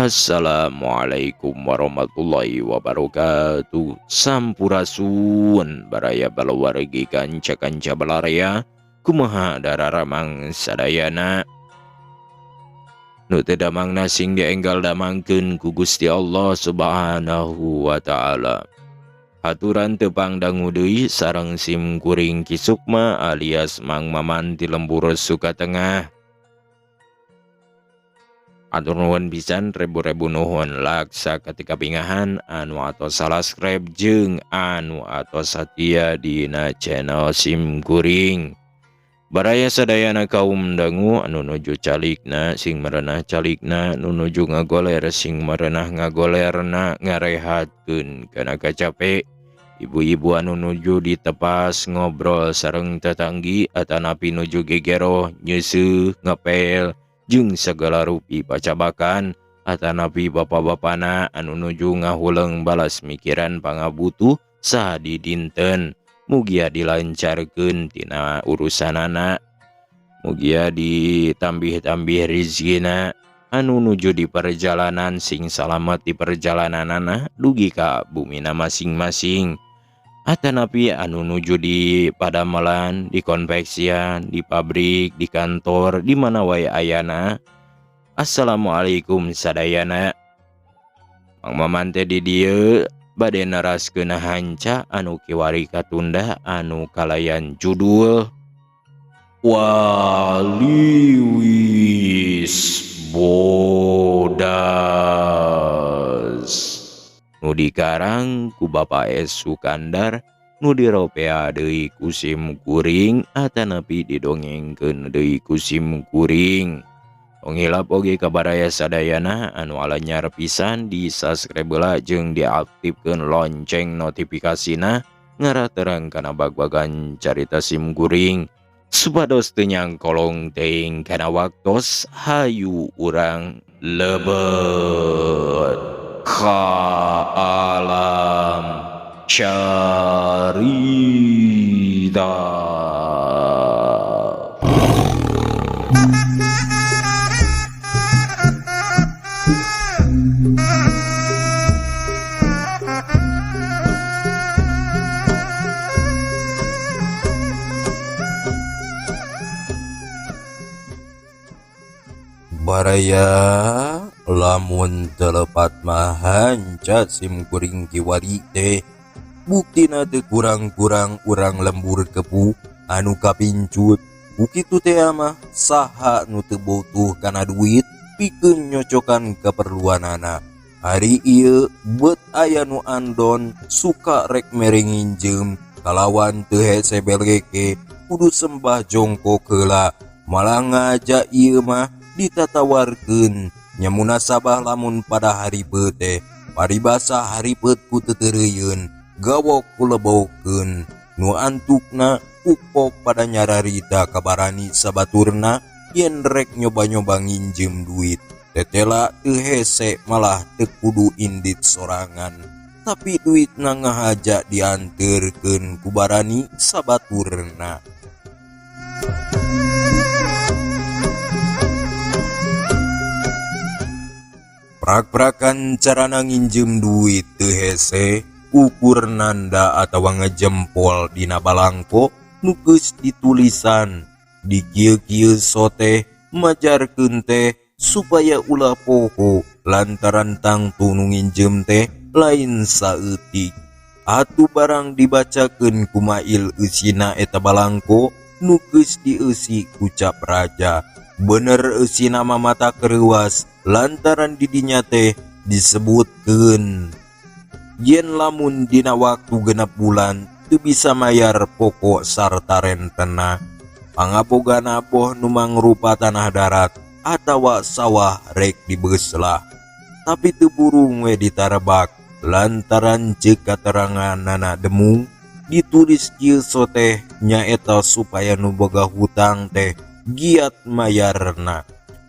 Assalamualaikum warahmatullahi wabarakatuh. Sampurasun baraya balawargi kanca-kanca balarea. Kumaha dararamang sadayana? Nu teu damangna sing dienggal damangkeun ku Gusti Allah Subhanahu wa taala. Haturan tepang dangu deui sareng sim kuring Ki Sukma alias Mang Maman ti Lembur Sukatengah. Atur nuhun pisan, rebu-rebu nuhun laksa ketika pingahan anu atos subscribe jeung anu atos satia dina channel sim kuring. Baraya sadayana kaum dangu anu nuju calikna sing merenah calikna, nu nuju ngagoler sing merenah ngagolerna, ngarehatkeun kana kacape. Ibu-ibu anu nuju ditepas ngobrol sareng tetanggi atanapi nuju gegero nyeuseuh, ngepel jeung segala rupi pacabakan, atanapi bapak-bapana anu nuju ngahuleng balas mikiran pangabutuh sadi dinten, mugia dilancarkeun tina urusanana, mugia ditambih-tambih rizkina. Anu nuju di perjalanan sing salamet di perjalananana dugi ka bumina masing-masing, atanapi anu nuju di padamelan, di konveksian, di pabrik, di kantor, di mana wae ayana. Assalamualaikum sadayana. Mang Maman teh di dieu bade neraskeun hanca anu kiwari katunda anu kalayan judul Wali Wis Bodas nu dikarang ku Bapak S Sukandar, nu diropea deui ku sim kuring atanapi didongengkeun deui ku sim kuring. Tong hilap oge ka baraya sadayana anu alanyar pisan di subscribe heula jeung diaktifkeun lonceng notifikasina ngarah terang kana bag-bagan carita sim kuring supados teu nyangkolong teuing kana waktos. Hayu urang lebet ka alam carita. Baraya, lamun teu lepat mah hanca sim kuring kiwari teh. Buktina teu kurang-kurang urang lembur kepu anu kapincut. Ku kitu teh mah saha nu teu butuh kana duit pikeun nyocokan keperluanana? Ari ieu beut aya nu andon suka rek mere nginjem kalawan teu hese belgeke kudu sembah jongkok heula, malah ngaja ieu mah ditatawarkeun nya munasabah lamun pada haripeuh teh. Paribasa haripeuh ku teteureuyun, gawok ku lebokeun, nu antukna pukpok pada nyararita kabarani sabaturna yen rek nyoba-nyoba nginjem duit. Tetela teu hese, malah teu kudu indit sorangan, tapi duitna ngahaja dianterkeun ku barani sabaturna. Prak-prakan carana nginjem duit teu hese, ukur nanda atawa ngejempol dina balangko nu geus ditulisan. Di kieu-kieu soteh majarkeun teh supaya ulah poho lantaran tangtu nu nginjem teh lain saeutik. Atuh barang dibacakeun kumail eusina eta balangko nu geus dieusi ku cap raja. Bener eusina mah mata kereuas lantaran didinya teh disebutkeun yen lamun dina waktu 6 bulan teu bisa mayar pokok sarta rentena, pangabogana boh nu mangrupa tanah darat atawa sawah rek dibeuslah. Tapi teu burung we ditarebak lantaran ceuk kateranganana demung ditulis kieu soteh nyaeta supaya nu boga hutang teh giat mayarna.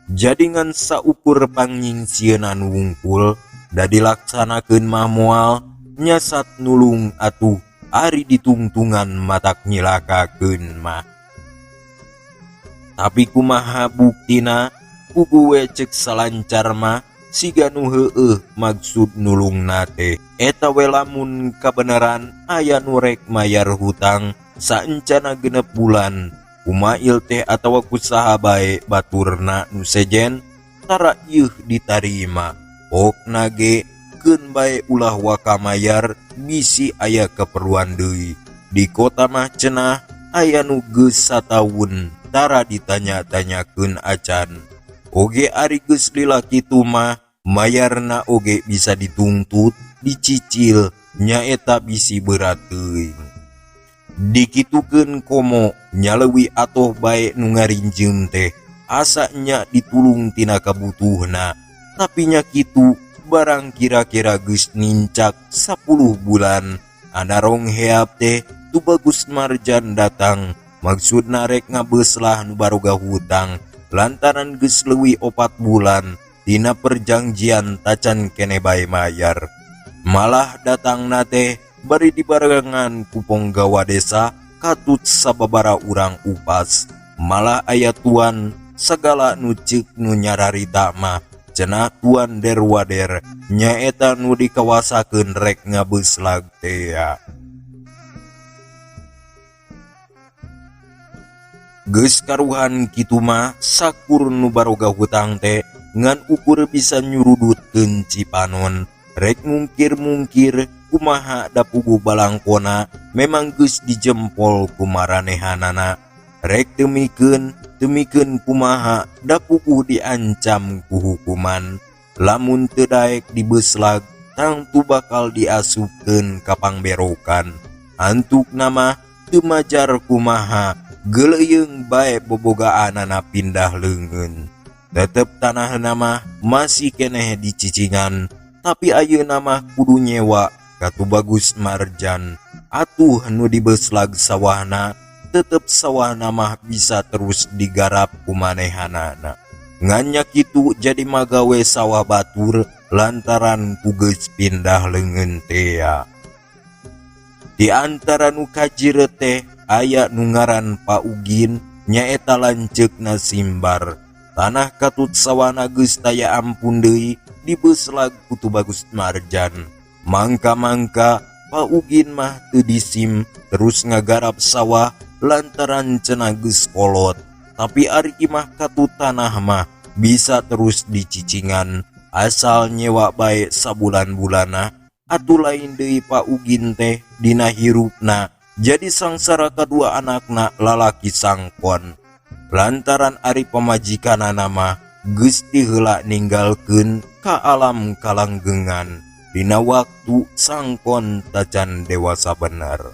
Jadi ngan saukur pangnyingsieunan wungkul da dilaksanakeun mah moal nyasat nulung atuh ari ditungtungan matak nyilakakeun mah. Tapi kumaha buktina? Kuku we ceuk salancar mah siga nu heueuh maksud nulungna teh. Eta we lamun kabeneran aya nu rek mayar hutang saencana 6 bulan. Kumail teh atawa kusaha bae baturna nu sejen tara ieuh ditarima. Pokna ge keun bae ulah waka mayar bisi aya keperluan deui. Di kota mah cenah aya nu geus sataun tara ditanya-tanyakeun acan. Oge ari geus lila kitu mah mayarna oge bisa dituntut, dicicil, nyaeta bisi berat teuing. Dikitukeun komo nyaleuwi atoh bae nu ngarinjem teh asa nya ditulung tina kabutuhna. Tapi nya kitu barang kira-kira geus nincak 10 bulan anarong heap teh Tubagus Marjan datang maksudna rek ngabeslah nu baroga hutang lantaran geus leuwih 4 bulan dina perjanjian tacan kene bae mayar. Malah datangna teh bari dibarengan ku ponggawa desa katut sababara urang upas. Malah aya tuan sagala nu ceuk nu nyararita mah cenah tuan derwader nyaeta nu dikawasakeun rek ngabeslag tea. Geus karuhan kitu mah sakur nu baroga hutang teh ngan ukur bisa nyurudutkeun cipanon rek mungkir-mungkir kumaha da puguh balangkona memang geus dijempol ku maranehanana rek temikeun temikeun kumaha da puguh diancam ku hukuman lamun teu daek dibeslag tangtu bakal diasupkeun ka pangberokan antukna mah teu majar kumaha geuleuyeung bae bobogaanana pindah leungeun. Tetep tanahna mah masih keneh dicicingan tapi ayeuna mah kudu nyewa ka Tubagus Marjan. Atuh nu dibeslag sawahna tetep sawahna mah bisa terus digarap ku manehanana. Ngan nya kitu jadi magawe sawah batur lantaran ku geus pindah leungeun tea. Di antara nu kajir teh aya nu ngaran Pak Ugin nyaeta lanceukna Simbar. Tanah katut sawana geus taya ampun deui dibeslag ku Tubagus Marjan. Mangka-mangka Pak Ugin mah teu disim terus ngagarap sawah lantaran cenah geus kolot. Tapi ari imah katut tanah mah bisa terus dicicingan asal nyewa bae sabulan-bulana. Atuh lain deui Pak Ugin teh dina hirupna jadi sangsara kadua anakna lalaki sangkon. Lantaran ari pamajikanana mah geus diheula ninggalkeun ka alam kalanggengan dina waktu sangkon tacan dewasa bener.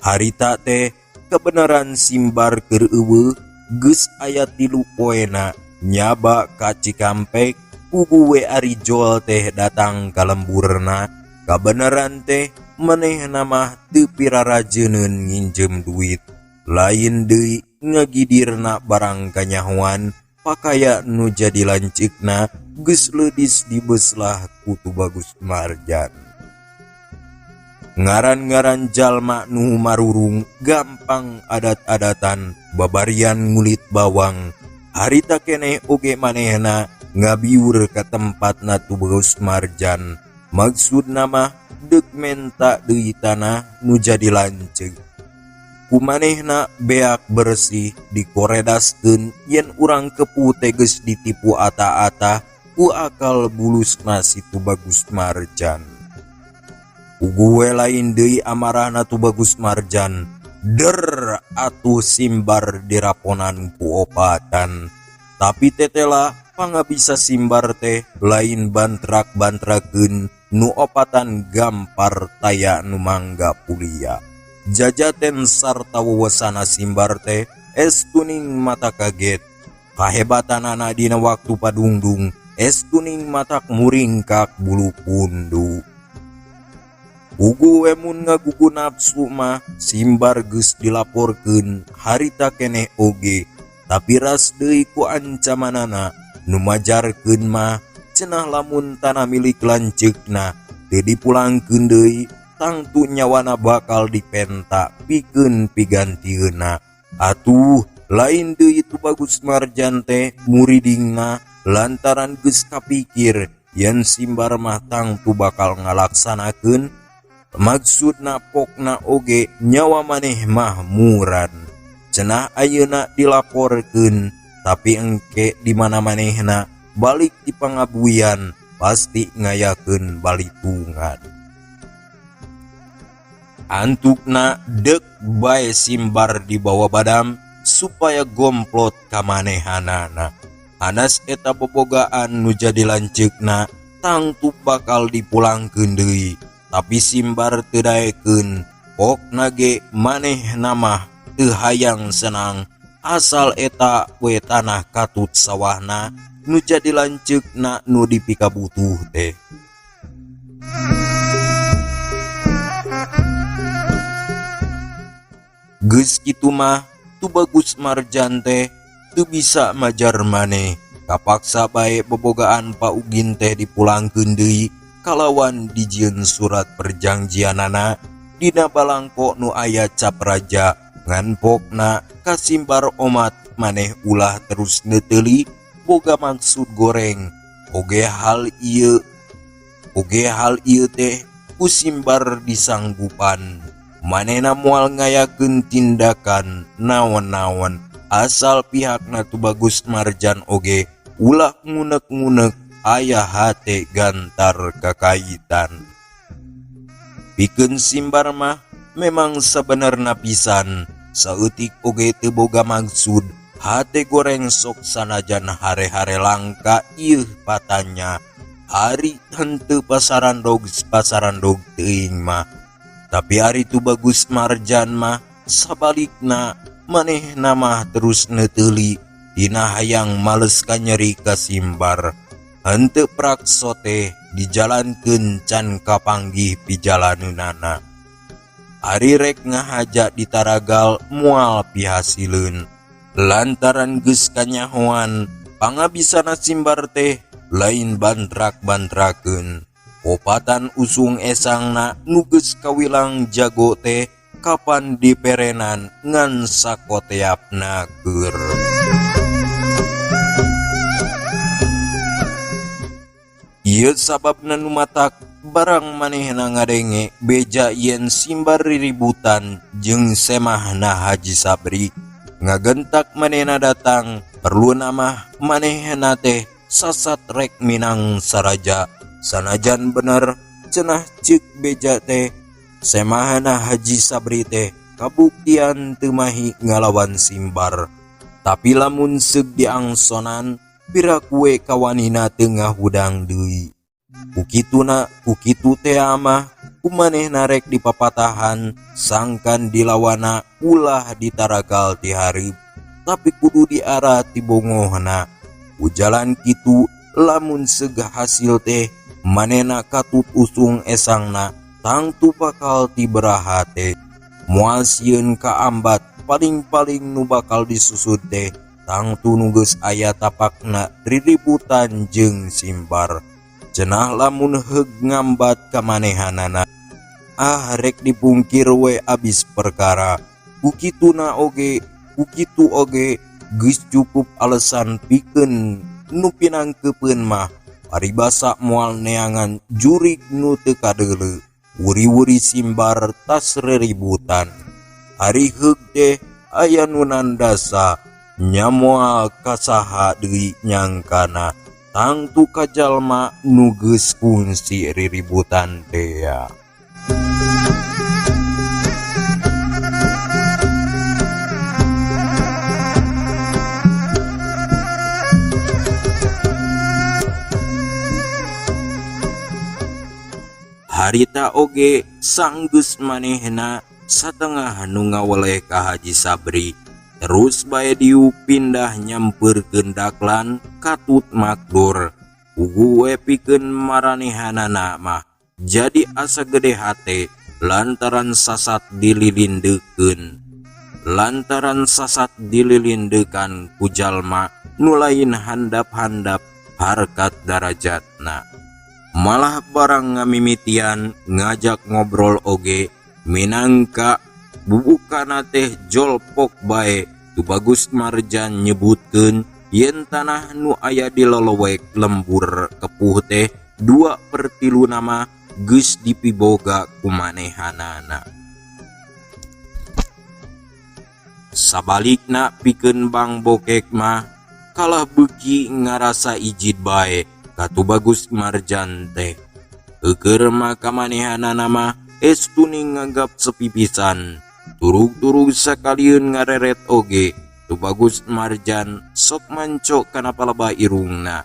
Harita teh kebenaran Simbar keur eueuh geus aya 3 poena nyaba ka Cikampek puguh we ari Jol teh datang ka lemburna. Kabeneran teh manehna mah teu pirarajeuneun nginjem duit lain deui ngagidirna barang kanyahoan pakaya nu jadi lanceukna geus leudis dibeslah ku Tubagus Marjan. Ngaran-ngaran jalma nu marurung gampang adat-adatan babarian ngulit bawang. Harita keneh oge manehna ngabiur ka tempatna Tubagus Marjan. Maksudna mah deuk menta deui tanah nu jadi lanceuk. Kumanehna beak bersih dikoredaskeun yen urang kepu teh geus ditipu ata-ata ku akal bulusna si Tubagus Marjan. Puguh we lain deui amarahna Tubagus Marjan. Der atuh Simbar diraponan ku opatan. Tapi tetela pangabisa Simbar teh lain bantrak-bantrakeun nu opatan gampar taya nu mangga pulia. Jajaten sarta wewesana Simbar teh estuning mata kaget. Kahebatanana dina waktu padungdung estuning matak muringkak bulu pundu. Puguh we mun ngagugu nafsu mah Simbar geus dilaporkeun harita keneh oge. Tapi ras deui ku ancamanana nu majarkeun mah cenah lamun tanah milik lanceukna teu dipulangkeun deui tangtu nyawana bakal dipenta pikeun pigantieunna. Atuh lain deui Tubagus Marjan teh muridingna lantaran geus kapikir yen Simbar mah tangtu bakal ngalaksanakeun maksudna pokna oge nyawa maneh mah muran. Cenah ayeuna dilaporkeun tapi engke di mana manehna balik di pangabuyan pasti ngayakeun balitungan. Antukna dek bae Simbar dibawa badam supaya gomplot kamanehanana. Anas eta bobogaan nu jadi lanceukna tangtu bakal dipulangkeun deui. Tapi Simbar teu daekeun, pokna ge manehna mah teu hayang senang asal eta we tanah katut sawahna nu jadi lanceukna nu dipikabutuh teh. Geus kitu mah Tubagus Marjan teh teu bisa majar maneh, kapaksa bae bobogaan Pak Ugin teh dipulangkeun deui kalawan dijieun surat perjanjianana dina balangko nu aya cap raja. Ngan pokna ka Simbar omat maneh ulah terus neuteuli boga maksud goreng. Oge hal ieu teh ku Simbar disanggupan. Manehna moal ngayakeun tindakan naon-naon asal pihakna Tubagus Marjan oge ulah ngunek-ngunek aya hate gantar kakaitan. Pikeun Simbar mah memang sabenerna pisan saeutik oge teu boga maksud hate goreng sok sanajan hare-hare langka ieu patanya ari henteu pasarandog teuing mah. Tapi ari Tubagus Marjan mah sabalikna manehna mah terus neuteuli dina hayang males kanyeri ka Simbar. Henteu prakso teh dijalankeun can kapanggih pijalaneunana. Ari rek ngahaja ditaragal moal pihasileun. Lantaran geus kanyahoan pangabisana Simbar teh lain bantrak-bantrakeun. Popatan usung esangna nu geus kawilang jago teh kapan diperenan ngan sakoteapna keur. Ieu sababna nu matak barang manehna ngadenge beja yen Simbar riributan jeung semahna Haji Sabri. Ngagentak manehna datang perluna mah manehna teh sasat rek minang saraja. Sanajan bener cenah ceuk beja teh semahna Haji Sabri teh kabuktian teu mahi ngalawan Simbar. Tapi lamun seug diangsonan piraku we kawanina teu ngahudang deui. Kukituna kukitu teh mah kumanehna rek dipapatahan sangkan dilawana ulah ditaragal ti hareup tapi kudu diarah ti bongohna. Ujalan kitu lamun seug hasil teh manehna katut usung esangna tangtu bakal tiberaha teh. Moal sieun kaambat paling-paling nu bakal disusud teh tangtu nu geus aya tapakna riributan jeung Simbar. Cenah lamun heug ngambat kamanehanana ah rek dipungkir we abis perkara. Kukituna oge kukitu oge geus cukup alasan pikeun nu pinangkeupeun mah paribasa moal neangan jurig nu teu kadeuleu. Wuri-wuri Simbar tas reributan. Ari heug teh aya nu nandasa nya moal kasaha deui nyangkana tangtu ka jalma nu geus kungsi riributan tea. Harita oge sanggeus manehna satengah nu ngaweleh ka Haji Sabri. Terus bae diuk pindah nyampeurkeun daklan katut makdur. Puguh we pikeun maranehanana mah jadi asa gede hate lantaran sasat dililindekeun. Lantaran sasat dililindekan ku jalma nu lain handap-handap harkat darajatna. Malah barang ngamimitian ngajak ngobrol oge minangka bubukana teh jolpok bae. Tubagus Marjan nyebutkeun yen tanah nu aya di lelewek lembur kepuh teh 2/3 nama geus dipiboga ku manehanana. Sabalikna pikeun Bang Bokek mah kalah beuki ngarasa ijid bae ka Tubagus Marjan teh. Eueur mah kamanehanana mah estuning nganggap sepi pisan. Turug-turug sakalieun ngareret oge Tubagus Marjan sok mancok kana palebah irungna.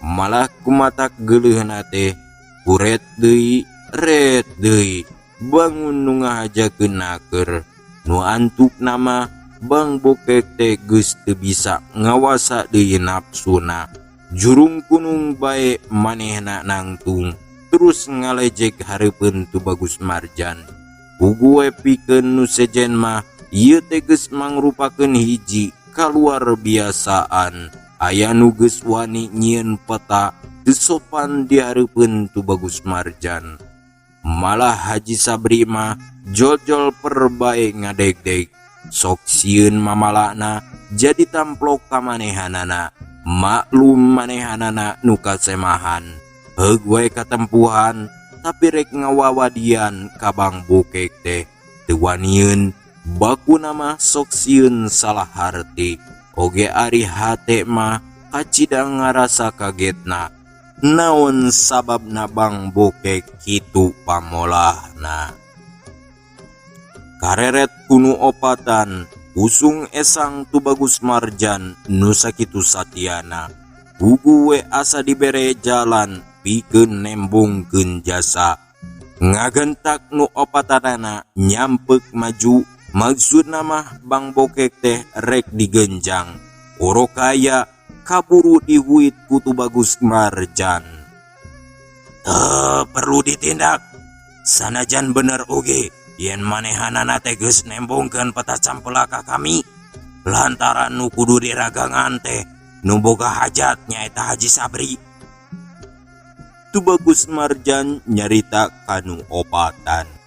Malah kumatak geuleuhna teh kuret deui ret deui bangun nu ngahajakeun naker. Nu antukna mah Bang Bokek teh geus teu bisa ngawasa deui nafsuna. Jurung kunung bae manehna nangtung terus ngalejek hareupeun Tubagus Marjan. Puguh we pikeun nu sejen mah ieu teh geus mangrupakeun hiji kaluar biasaan. Aya nu geus wani nyieun peta teu sopan di hareupeun Tubagus Marjan. Malah Haji Sabri mah jol-jol perbae ngadegdeg. Sok sieun mamalakna jadi tamplok ka manehanana. Maklum manehanana nu kasemahan. Heug we katempuhan tapi rek ngawawadian ka Bang Bokek teh teu wanieun. Bakuna mah sok sieun salah harti. Oge ari hate mah kacida ngarasa kagetna. Naon sababna Bang Bokek kitu pamolahna. Kareret kunu opatan usung esang Tubagus Marjan nu sakitu satiana. Puguh we asa dibere jalan pikeun nembongkeun jasa. Ngagentak nu opatanana nyampek maju. Maksudna mah Bang Bokek teh rek digenjang. Orokaya kaburu dihuit ku Tubagus Marjan. Teu perlu ditindak. Sanajan bener oge yen manehanana teh geus nembongkeun peta sampela ka kami. Lantaran nu kudu diragangan teh nu boga hajat nyaeta Haji Sabri. Tubagus Marjan nyarita kanu opatan.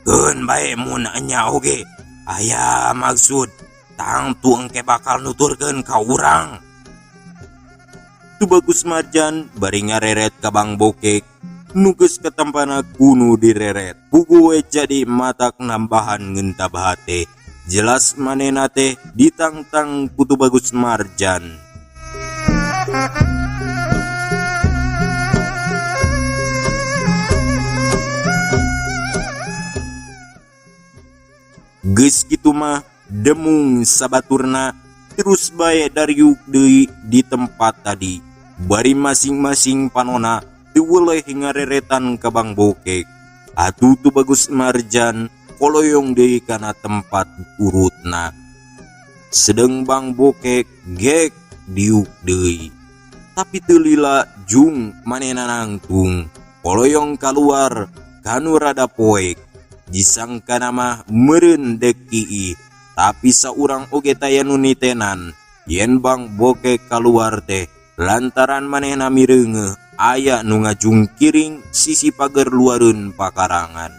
Keun bae mun enya oge aya maksud tangtu engke bakal nuturkeun ka urang. Tubagus Marjan bari ngareret ka Bang Bokek nu geus katempana kunu direret. Puguh we jadi matak nambahan ngentab hate. Jelas manehna teh ditangtang ku Tubagus Marjan. Geus kitu mah demung sabaturna terus bae dariuk deui di tempat tadi. Bari masing-masing panona teu weleh ngareretan ka Bang Bokek. Atuh Tubagus Marjan koloyong deui kana tempat urutna. Sedeng Bang Bokek gek diuk deui. Tapi teu lila jung manehna nangtung koloyong kaluar kanu rada poek. Disangkana mah meureun dek kiih, tapi saurang oge taya nu nitenan yen Bang Bokek kaluar teh lantaran manehna mireungeuh aya nu ngajungkiring sisi pager luareun pakarangan.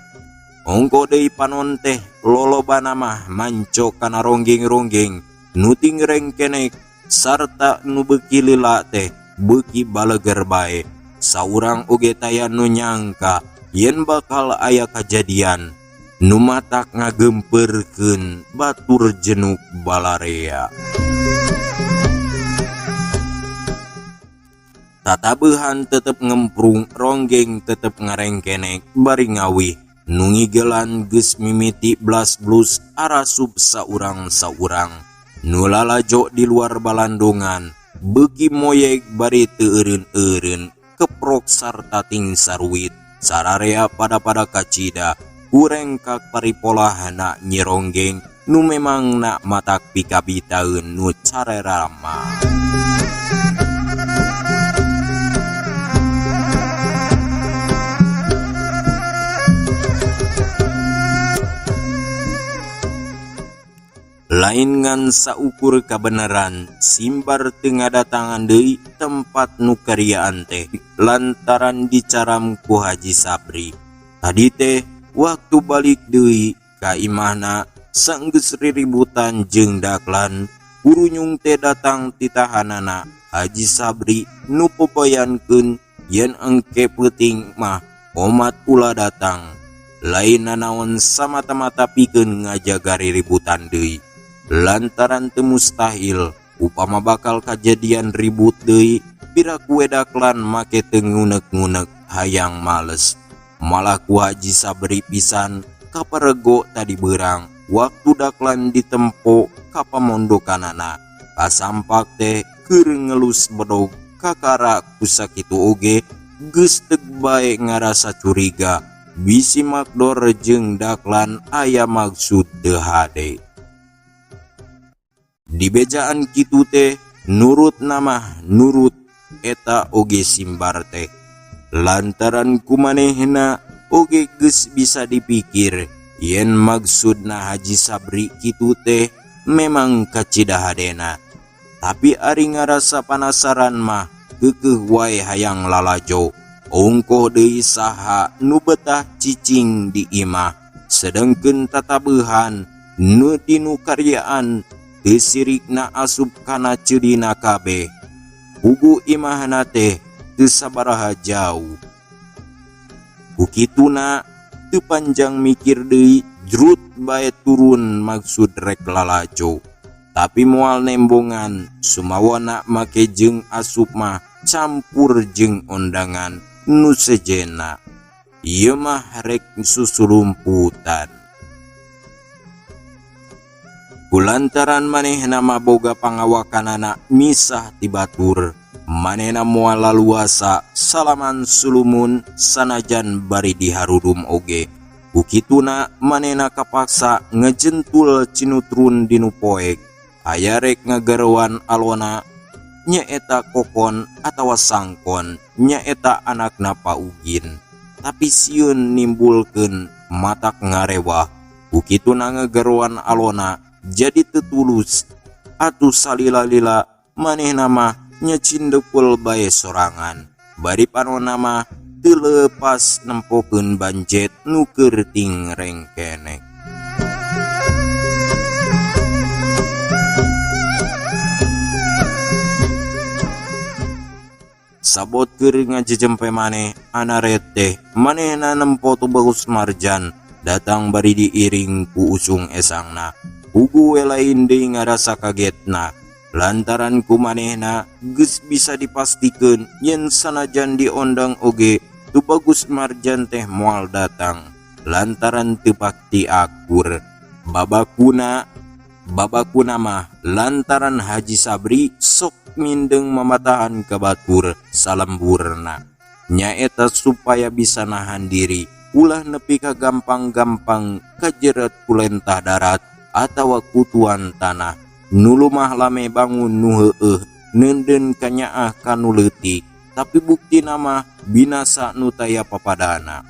Ongko deui panon teh lolobana mah manco kana ronggeng-ronggeng nu tingrengkenek sarta nu beuki lila teh beuki baleger bae. Saurang oge taya nu nyangka yen bakal aya kajadian nu matak ngagemperkeun batur jenuk balarea. Tatabehan tetep ngemprung, ronggeng tetep ngarengkenek bari ngawih. Nu ngigelan geus mimiti blas-blus arasup saurang-saurang. Nu lalajo di luar balandongan beuki moyek bari teu eureun-eureun keprok sarta ting saruit. Sararea pada-pada kacida kurengkak paripolahna Nyi Ronggeng nu memang nak matak pikabitaeun nu carerama. Lain ngan saukur kabeneran Simbar teu ngadatangan deui tempat nu kariaan teh lantaran dicaram ku Haji Sabri. Tadi teh waktu balik deui ka imahna sanggeus riributan jeung Daklan, Kurunyung teh datang titahanana Haji Sabri nu popoyankeun yen engke peuting mah omat ulah datang. Lain nanaon samata-mata pikeun ngajaga riributan deui. Lantaran teu mustahil upama bakal kajadian ribut deui piraku we Daklan make teu ngunek-ngunek hayang males. Malah ku Haji Sabri pisan kaparego tadi beurang waktu Daklan ditempo ka pamondokanana. Kasampak teh keur ngelus bedog kakara ku sakitu oge geus teug bae ngarasa curiga bisi Makdor jeung Daklan aya maksud teu hade. Dibejaan kitu teh nurut namah nurut eta oge Simbar teh. Lantaran kumanehna oge geus bisa dipikir yen maksudna Haji Sabri kitu teh memang kacida hadena. Tapi ari ngarasa panasaran mah keukeuh wae hayang lalajo. Ongkoh deui saha nu betah cicing di imah sedengkeun tatabehan nu dinu karyaan teu sirikna asup kana ceudina kabeh. Pugu imahna teh teu sabaraha jauh. Ku kituna teu panjang mikir deui jrut bae turun maksud rek lalajo. Tapi moal nembongan sumawana make jeung asup mah campur jeung ondangan nu sejenna. Ieu mah rek susulumputan. Kulantaran manehna mah boga pangawakanana misah ti batur. Manehna moal laluasa salaman sulumun sanajan bari diharudum oge. Ku kituna manehna kapaksa ngejentul cinutrun dinu poek. Aya rek ngageroan alona nyaeta kokon atawa sangkon nyaeta anakna Pa Ugin. Tapi sieun nimbulkeun matak ngarewah. Ku kituna ngageroan alona jadi teu tulus. Atuh salila-lila manehna mah nyecindekul bae sorangan. Bari panona mah teu leupas nempokeun banjet nu keur tingrengkenek. Sabot keur ngajejempe maneh anaret teh manehna nempo Tubagus Marjan datang bari diiring ku usung esangna. Pugu we lain deui ngarasa kagetna lantaran ku manehna geus bisa dipastikeun yen sanajan diondang oge Tubagus Marjan teh moal datang lantaran teu pakti akur. Babakuna mah lantaran Haji Sabri sok mindeng mamatahan ka batur salemburna nyaeta supaya bisa nahan diri ulah nepi ka gampang-gampang kajeret kulentah darat atawa kutuan tanah. Nu lumah lame bangun nu heueuh neundeun kanyaah ka nu leutik tapi buktina mah binasa nu taya papadana.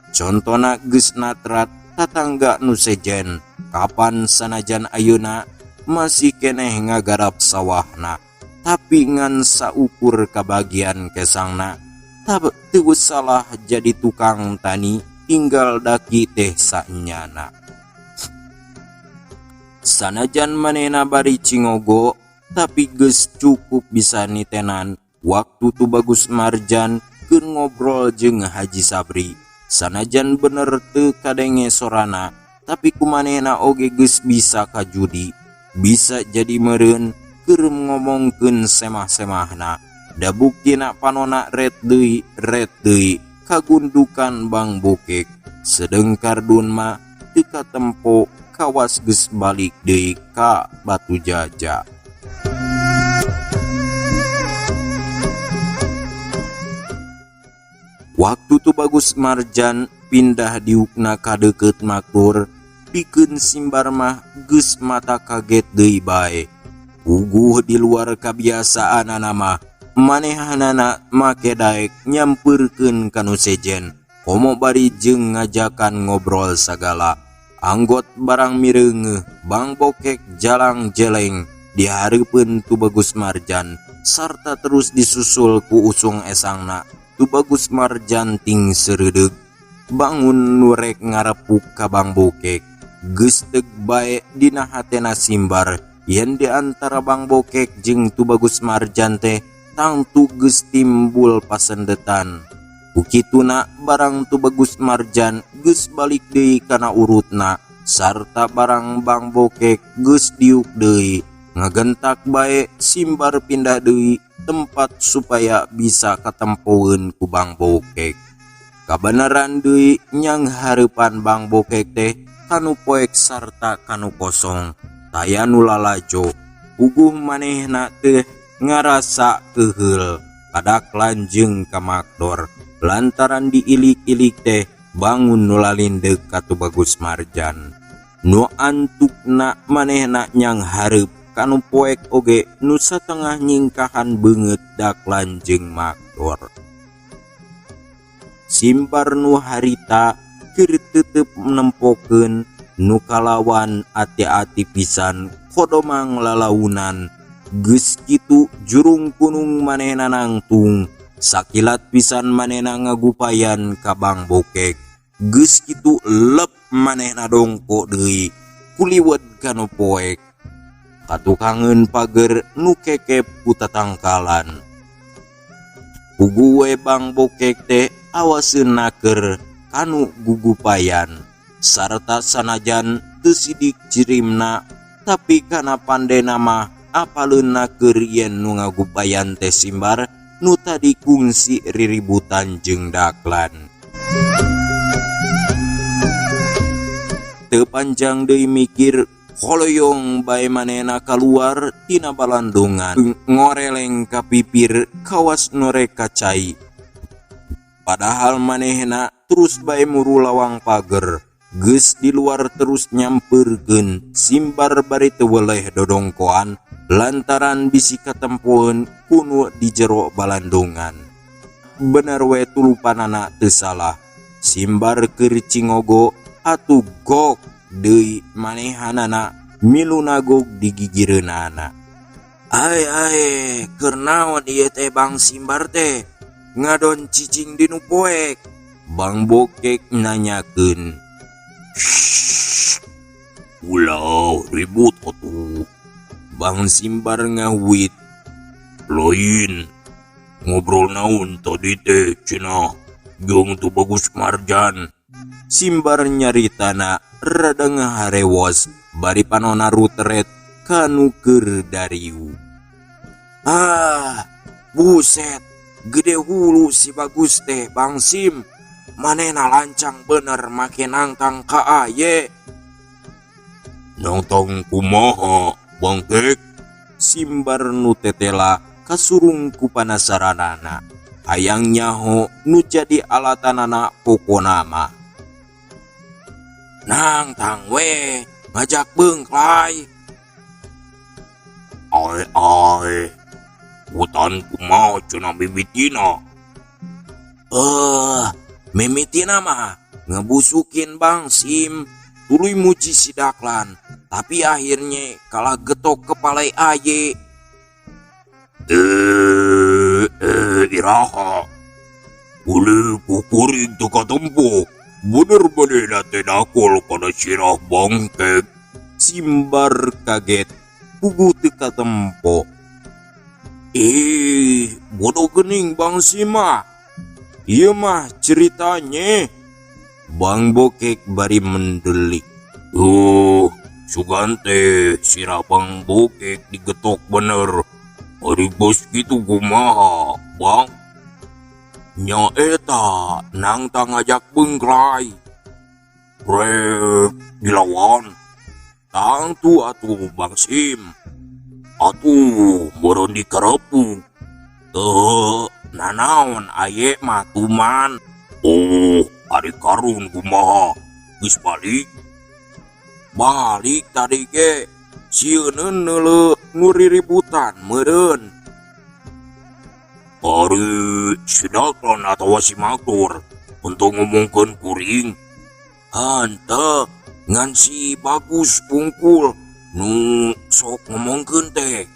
Contona geus natrat tatangga nu sejen kapan sanajan ayeuna masih keneh ngagarap sawahna tapi ngan saukur kabagian kesangna teu salah jadi tukang tani tinggal daki teh sanyana. Sanajan manehna bari cingogo tapi geus cukup bisa nitenan waktu Tubagus Marjan keur ngobrol jeung Haji Sabri. Sanajan bener teu kadenge sorana tapi kumanehna oge geus bisa kajudi bisa jadi meureun keur ngomongkeun semah-semahna. Da buktina panona ret deui ret deui kagundukan Bang Bokek. Sedeng Kardun mah teu katempo kawas geus balik deui ka Batu Jaja. Waktu Tubagus Marjan pindah diukna ka deukeut Makdur pikeun Simbar mah geus mata kaget deui bae. Puguh di luar kabiasaanana mah manehanana make daek nyampeurkeun ka nu sejen komo bari jeung ngajakan ngobrol sagala. Anggot barang mireungeuh Bang Bokek jalang jeleng di hareupeun Tubagus Marjan sarta terus disusul ku usung esangna. Tubagus Marjan ting seureudeuh bangun nu rek ngarepuk ka Bang Bokek. Geus teug bae dina hatena Simbar yen di antara Bang Bokek jeung Tubagus Marjan teh tangtu geus timbul pasendetan. Ku kituna barang Tubagus Marjan geus balik deui kana urutna sarta barang Bang Bokek geus diuk deui. Ngagentak bae Simbar pindah deui tempat supaya bisa katempoeun ku Bang Bokek. Kabeneran deui nyang hareupan Bang Bokek teh kanu poek sarta kanu kosong, taya nu lalajo. Puguh manehna teh ngarasa keuheul kadaklan jeung ka Makdor lantaran diilik-ilik teh bangun nu lalindeuk ka Tubagus Marjan. Nu antukna manehna nyang hareup kanu poek oge nu satengah nyingkahan beungeut daklan jeung Makdor. Simbar nu harita keur tetep nempokeun nu kalawan ati-ati pisan kodomang lalaunan. Geus kitu jurung kunung manehna nangtung sakilat pisan manehna ngagupayan ka Bang Bokek. Geus kitu lep manehna dongko deui kuliwet kanu poek katukangeun pager nu kekep ku tatangkalan. Puguh we Bang Bokek teh awaseun naker kanu gugupayan sarta sanajan teu sidik jirimna tapi kana pandena mah apaleun naker yen nu ngagupayan teh Simbar nu tadi kungsi riributan jeung daklan. Teu panjang deui mikir koloyong bae manehna kaluar tina balandungan ngoreleng ka pipir kawas norek ka cai. Padahal manehna terus bae muru lawang pager. Geus di luar terus nyampeurkeun Simbar bari teu weleh dodongkoan lantaran bisi katempoeun kunu di jero balandungan. Bener we tulupanana teu salah. Simbar keur cingogo atuh gok deui manehanana milu nagog di gigireunana. Ae ae keur naon ieu teh Bang Simbar teh ngadon cicing di nu poek? Bang Bokek nanyakeun. Shhh, ulah ribut atuh. Bang Simbar ngahuit. Lain ngobrol naon tadi teh cenah jeung Tubagus Marjan. Simbar nyaritana rada ngaharewos bari panona rutret kanu keur dariu. Ah, buset, gede hulu si Bagus teh Bang Sim. Manehna lancang bener make nangtang ka aye. Nangtang kumaha Bang Kek? Simbar nu tetela kasurung ku panasaranana. Hayang nyaho nu jadi alatanana pokona mah. Nangtang we ngajak beungklai. Ae ae, hutan kumaha cenah mimitina? Mimitina mah ngebusukin Bang Sim, tuluy muji si Daklan, tapi akhirnya kalah getok kepala aye. Iraha. Boleh kukuring teu katempo. Bener manehna teh nakol kana sirah Bangkek. Simbar kaget, puguh teu katempo. Bodoh gening Bang Sim mah. Ieu mah ceritanya. Bang Bokek bari mendelik. Sugan teh sirah Bang Bokek digetok bener. Ari bos kitu kumaha, Bang? Nya eta nangtang ngajak beungklai. Rek dilawan. Tangtu atuh Bang Sim. Atuh meureun dikerepuk. Teu nanaon aye mah tuman. Oh, ari karun kumaha? Geus balik? Balik tadi ge. Sieun neuleuh nu riributan meureun. Ari si Daklan atawa si Makdor untuk ngomongkeun kuring. Henteu Ngan si Bagus wungkul nu sok ngomongkeun teh.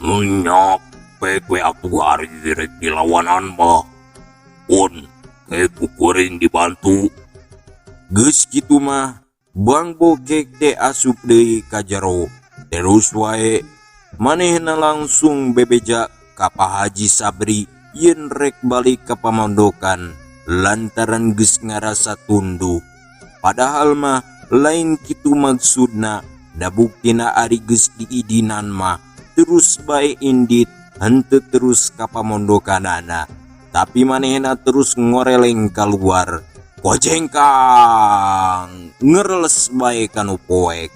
Nya pek we atuh ari rek dilawanan mah. Pun ke ku kuring dibantu. Geus kitu mah Bang Bokek teh asup deui ka jero. Terus wae manehna langsung bebeja ka Pak Haji Sabri yen rek balik ka pamondokan lantaran geus ngarasa tunduh. Padahal mah lain kitu maksudna, da buktina ari geus diidinan mah terus bae indit henteu terus ka pamondokanana. Tapi manehna terus ngoreleng kaluar. Kojengkang ngereles bae kanu poek.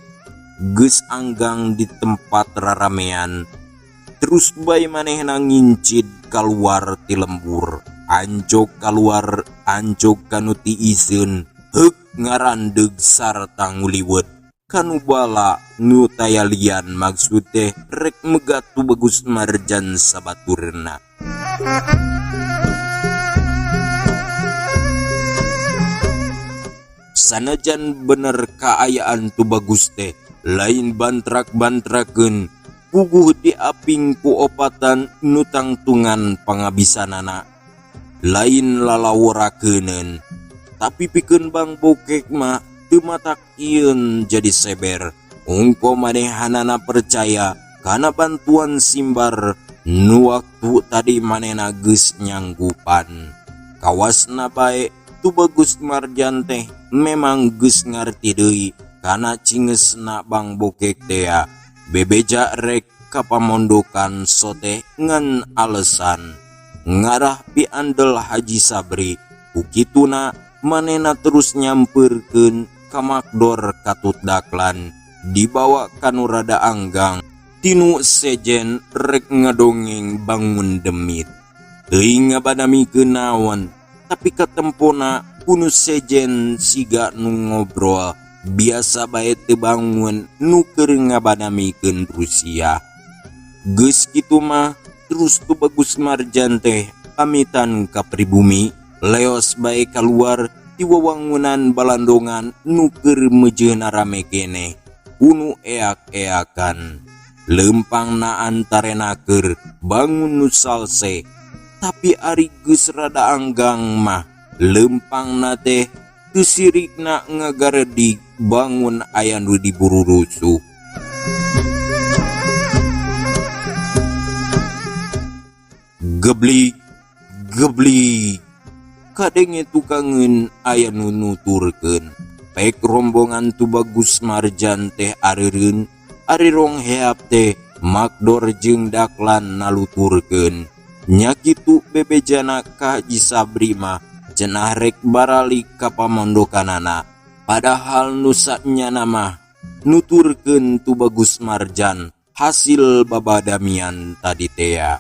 Geus anggang di tempat raramean. Terus bae manehna ngincid kaluar ti lembur. Anjog kaluar, anjog kanu tiiseun, heuk ngarandeug sarta nguliweut kanu bala nu tayalian maksud teh rek megat Tubagus Marjan sabaturna. Sanajan bener kaayaan Tubagus teh lain bantrak-bantrakeun, puguh diaping ku opatan nu tangtungan pangabisanana. Lain lalaworakeuneun, tapi pikeun Bang Bokek mah teu matak ieun jadi seber. Ungko manehanana percaya kana bantuan Simbar nu waktu tadi manehna geus nyanggupan. Kawasna bae Tubagus Marjan teh memang geus ngarti deui kana cingesna Bang Bokek tea. Bebeja rek ka pamondokan sote ngan alesan ngarah piandel Haji Sabri. Ku kituna manehna terus nyampeurkeun ka Makdor katut Daklan dibawa kanu rada anggang tinu sejen rek ngadongeng bangun demit. Teuing ngabadamikeun naon, tapi katempona kunu sejen siga nu ngobrol biasa bae teu bangun nu keur ngabadamikeun Rusia. Geus kitu mah terus Tubagus Marjan teh pamitan ka pribumi, leos bae kaluar ti wawangunan balandongan nu keur meujeuna rame keneh kunu eak-eakan. Leumpangna antarenaker bangun nu salse, tapi ari geus rada anggang mah leumpangna teh teu sirikna ngagaredig bangun aya nu dibururusuh. Geblik geblik kadenge tukangeun aya nu nuturkeun. Pek rombongan Tubagus Marjan teh areureun, ari rong heap teh Makdor jeung Daklan naluturkeun. Nya kitu bebejana ka Haji Sabri mah cenah rek baralik ka pamondokanana. Padahal nu sanyana mah nuturkeun Tubagus Marjan hasil babadamian tadi tea.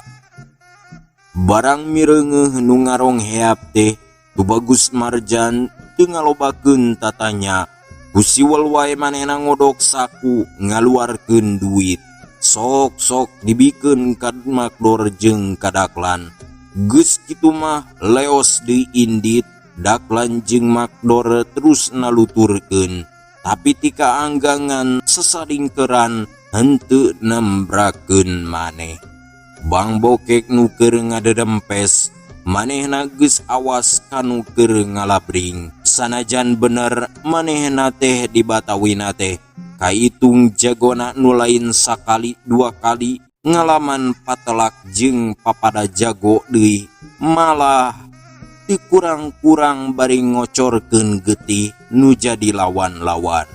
Barang mireungeuh nu ngarong heap teh Tubagus Marjan teu ngalobakeun tatanya. Ku siwel wae manehna ngodok saku ngaluarkeun duit. Sok-sok dibikeun ka Makdor jeung ka Daklan. Geus kitu mah leos deui indit, Daklan jeung Makdor terus naluturkeun. Tapi tika anggangan sesadingkeran henteu nembrakeun maneh. Bang Bokek nu keur ngadedempes, manehna geus awas kanu keur ngalabring. Sanajan bener manehna teh dibatawina teh kaitung jagona nu lain sakali dua kali ngalaman patelak jeung papada jago deui, malah teu kurang-kurang bari ngocorkeun getih nu jadi lawan-lawan.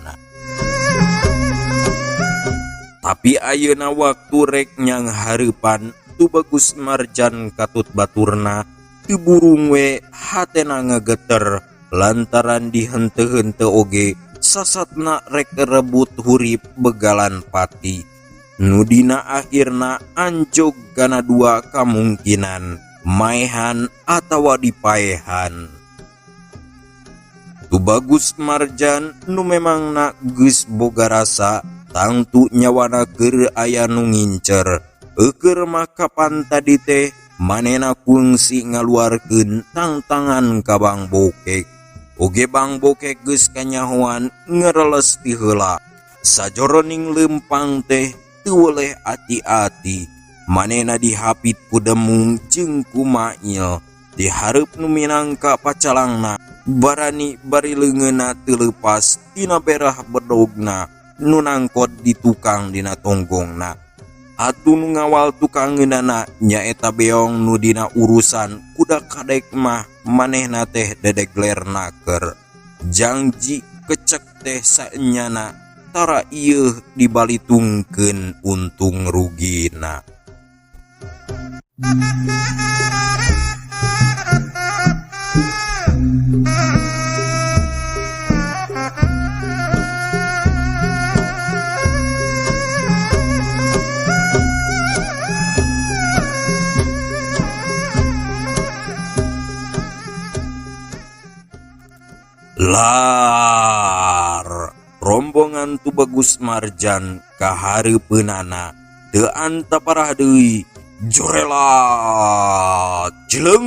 Tapi ayeuna waktu rek nyang hareupan Tubagus Marjan katut baturna teu burung we hatena ngageter lantaran dihenteu-henteu oge sasatna rek rebut hurip begalan pati. Nu dina akhirna anjog kana dua kamungkinan, maehan atawa dipaehan. Tubagus Marjan nu memangna geus boga rasa tangtu nyawana keur aya nu ngincer. Eukeun mah kapan tadi teh manehna kungsi ngaluarkeun tangtangan ka Bang Bokek. Oge Bang Bokek geus kanyahoan ngereles ti heula. Sajoroning leumpang teh teu weleh ati-ati. Manehna dihapit ku Demung jeung ku Mail. Di hareup nu minangka pacalangna, barani bari leungeunna teu leupas tina berah bedogna nu nangkot di tukang dina tonggongna. Atuh nu ngawal tukangeunana nyaeta beong nu dina urusan kuda kadek mah manehna teh dedegler naker. Jangji kecek teh saenyana tara ieuh dibalitungkeun untung rugina. Lar rombongan Tubagus Marjan kahareupeunana teu antaparah deui jorelat jeleng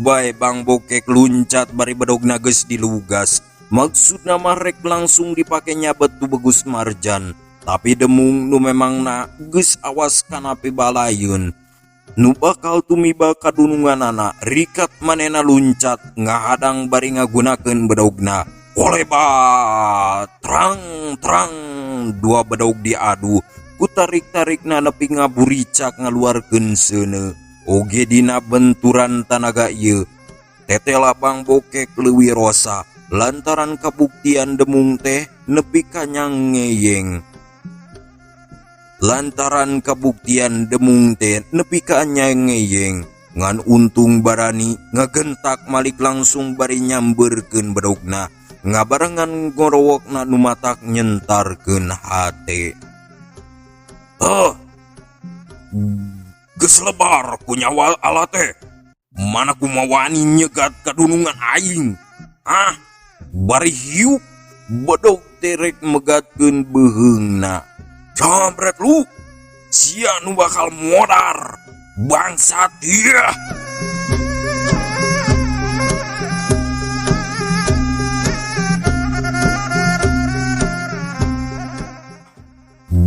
bae Bang Bokek luncat bari bedogna geus dilugas. Maksudna mah rek langsung dipake nyabet Tubagus Marjan, tapi Demung nu memangna geus awas kana pibalayun nu bakal tumiba kadununganana rikat manena luncat ngahadang bari ngagunakeun bedogna. Kolebat trang trang dua bedog diadu kutarik-tarikna nepi ngaburicak ngaluarkeun seuneu. Oge dina benturan tanaga ieu tetela Bang Bokek leuwih rosa lantaran kabuktian Demung teh nepi ka nyangeyeng. Lantaran kabuktian Demung teh nepi ka nyangeyeng ngan untung barani ngagentak malik langsung bari nyambeurkeun bedogna ngabarengan ngorowokna nu matak nyentarkeun hate. Heuh, geus lebar ku nyawa ala teh. Mana kumawani nyegat kadunungan aing. Ah, bari hiup bedog terek megatkeun beuheungna. Jambret lu, sia nu bakal modar, bangsat ieu.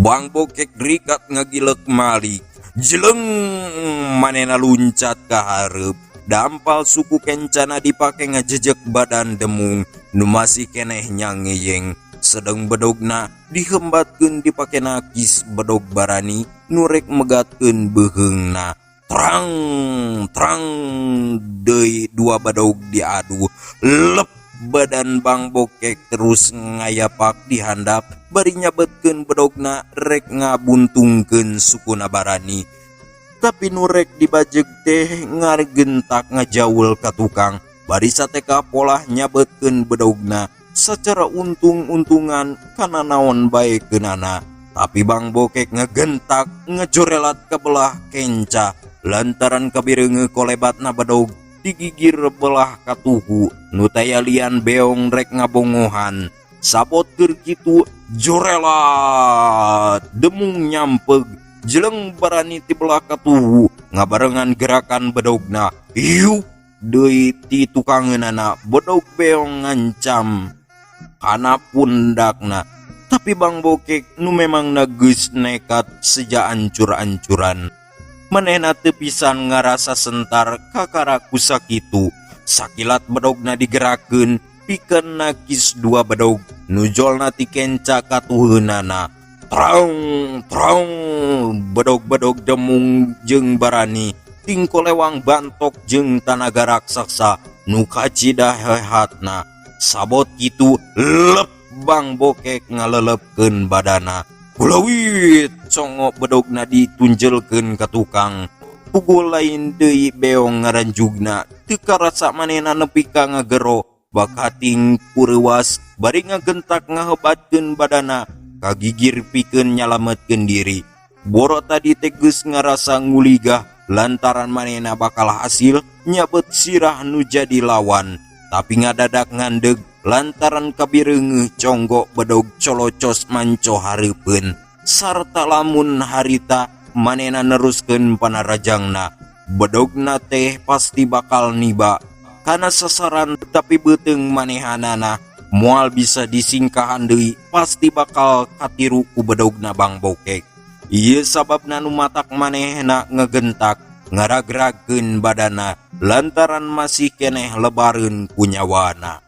Bang Bokek rikat ngagilek malik, jeleng manena luncat ka hareup. Dampal suku kencana dipake ngajejek badan Demung nu masih keneh nyangeyeng. Sedeng bedogna dihembatkeun dipake nakis bedog barani nu rek megatkeun beuheungna. Trang trang deui dua bedog diadu. Lep badan Bang Bokek terus ngayapak dihandap bari nyabetkeun bedogna rek ngabuntungkeun sukuna barani. Tapi nu rek dibajeg teh ngagentak ngajaul ka tukang bari sateka polah nyabetkeun bedogna secara untung-untungan kana naon bae keunana. Tapi Bang Bokek ngegentak ngejorelat ke belah kenca lantaran kabireungeun kolebatna bedog digigir belah katuhu nu taya lian beong rek ngabongohan. Sabot keur kitu jorelat Demung nyampeg jeleng barani ti belah katuhu ngabarengan gerakan bedogna. Iup deui ti tukangeunana bedog beong ngancam kana pundakna. Tapi Bang Bokek nu memangna geus nekat seja ancur-ancuran. Manehna teu pisan ngarasa sentar kakara ku sakitu. Sakilat bedogna digerakkeun pikeun nakis dua bedog nu jolna ti kenca katuheunana. Trang trang bedog-bedog Demung jeung barani tingkolewang bantok jeung tanaga raksasa nu kacida hehatna. Sabot kitu lep Bang Bokek ngalelepkeun badana. Kulawit congok bedogna ditunjelkeun ka tukang. Pugul lain deui beong ngaranjugna teu karasa manehna nepi ka ngagero bakating kureuwas bari ngagentak ngahebatkeun badana kagigir pikeun nyalametkeun diri. Boro tadi teh geus ngarasa nguligah lantaran manehna bakal hasil nyabet sirah nu jadi lawan. Tapi ngadadak ngandeg lantaran kabireungeuh conggok bedog colocos manco hareupeun sarta lamun harita manehna neruskeun panarajangna. Bedogna teh pasti bakal niba. Kana sasaran tapi beuteung manehanana moal bisa disingkahan deui pasti bakal katiru ku bedogna Bang Bokek. Ieu sababna nu matak manehna ngegentak ngaragragkeun badana lantaran masih keneh lebareun ku nyawana.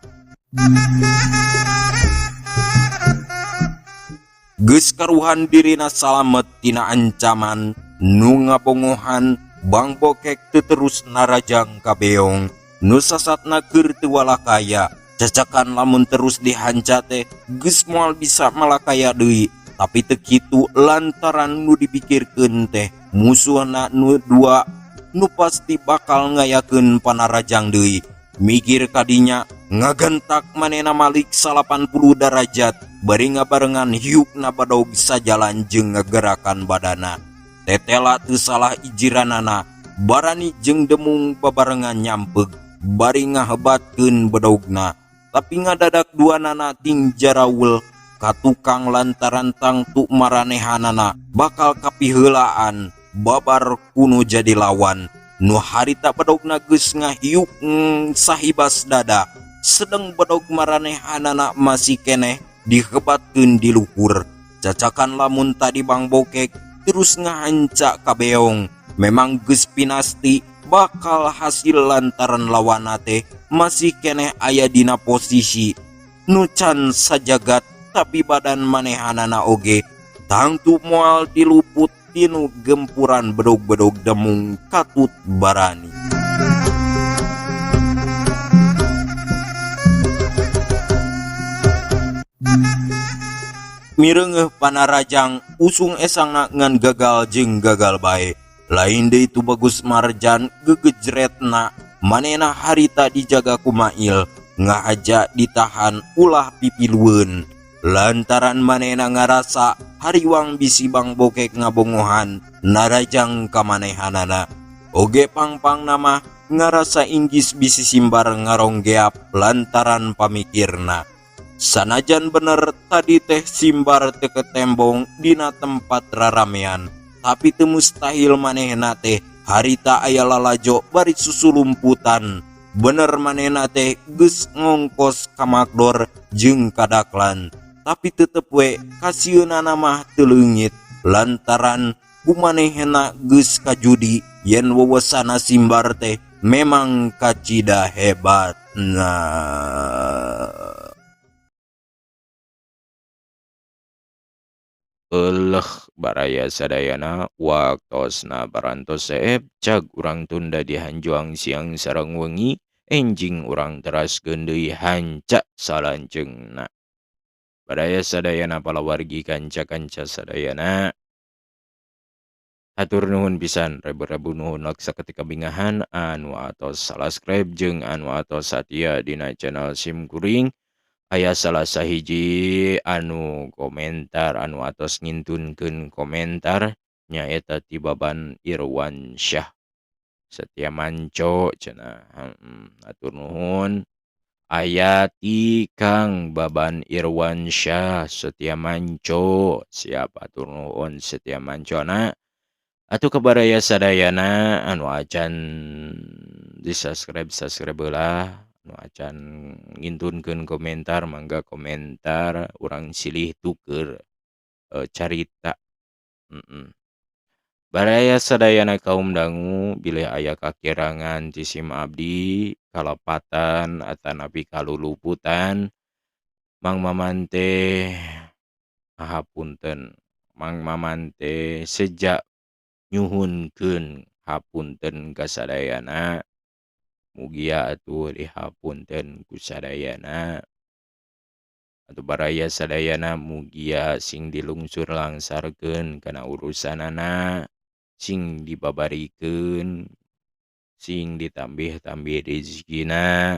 Geus karuhan dirina salamet tina ancaman nu ngabongohan Bang Bokek teu terus narajang ka beong nu sasatna keur teu walakaya. Cacakan lamun terus dihanca teh geus moal bisa malakaya deui, tapi teu kitu lantaran nu dipikirkeun teh musuhna nu dua nu pasti bakal ngayakeun panarajang deui. Mikir kadinya ngagentak manehna malik 80 derajat bari ngabarengan hiukna badog sajalan jeung ngagerakan badana. Tetela teu salah ijiranana, barani jeung demung babarengan nyampeg bari ngahebatkeun bedogna. Tapi ngadadak duanana ting jaraul ka tukang lantaran tangtu maranehanana bakal kapiheulaan babar kuno jadi lawan. Nu harita bedogna geus ngahiuk sahibas dada, sedeng bedog maranehanana masih keneh dihebatkeun di luhur. Cacakan lamun tadi Bang Bokek terus ngahanca ka beong, memang geus pinasti bakal hasil lantaran lawana teh masih keneh aya dina posisi nu can sajagat, tapi badan manehanana oge tangtu moal diluput tinu gempuran bedog-bedog demung katut barani. Mireungeuh panarajang usung esangna ngan gagal jeung gagal bae. Lain deui Tubagus Marjan gegejretna manehna harita dijaga ku Mail ngahaja ditahan ulah pipilueun. Lantaran manehna ngarasa hariwang bisi Bang Bokek ngabongohan narajang ka manehanana. Oge pangpang nama ngarasa inggis bisi simbar ngaronggeap lantaran pamikirna. Sanajan bener tadi teh simbar teu ketembong dina tempat raramean, tapi teu mustahil manehna teh harita aya lalajo bari susulumputan. Bener manehna teh geus ngongkos ka Makdor jeung ka Daklan, tapi tetep we kasieunana mah teu leungit lantaran kumanehna geus kajudi yen wewesana simbar teh memang kacida hebatna. Eleh baraya sadayana waktosna barantos seep cag urang tunda dihanjuang siang sareng wengi enjing urang teraskeun deui hanca salanceungna. Baraya sadayana palawargi kanca-kanca sadayana hatur nuhun pisan rebu-rebu nuhun laksa ketika bingahan anu atos subscribe jeung anu atos satia dina channel sim kuring. Aya salah sahiji anu komentar anu atos ngintunkeun komentar nyaeta ti Baban Irwan Syah Setia Manco cenah. Hatur nuhun. Aya ti Kang Baban Irwan Syah Setia Manco, siap hatur nuhun Setia Mancona. Atuh kabaraya sadayana anu acan di subscribe subscribe heula, anu acan ngintunkeun komentar mangga komentar urang silih tuker carita. Baraya sadayana kaum dangu bilih aya kakirangan ti sim abdi kalepatan atanapi kaluluputan Mang Maman teh hapunten, Mang Maman teh sejak nyuhunkeun hapunten ka sadayana. Mugia atuh dihapunten ku sadayana. Atuh baraya sadayana mugia sing dilungsur langsarkeun kana urusanana, sing dibabarikeun, sing ditambih-tambih rezekina.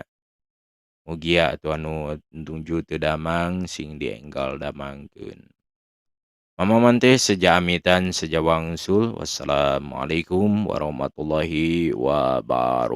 Mugia atuh anu nuju teu damang sing dienggal damangkeun. Mamaman teh seja amitan seja wangsul. Wassalamualaikum warahmatullahi wabarakatuh.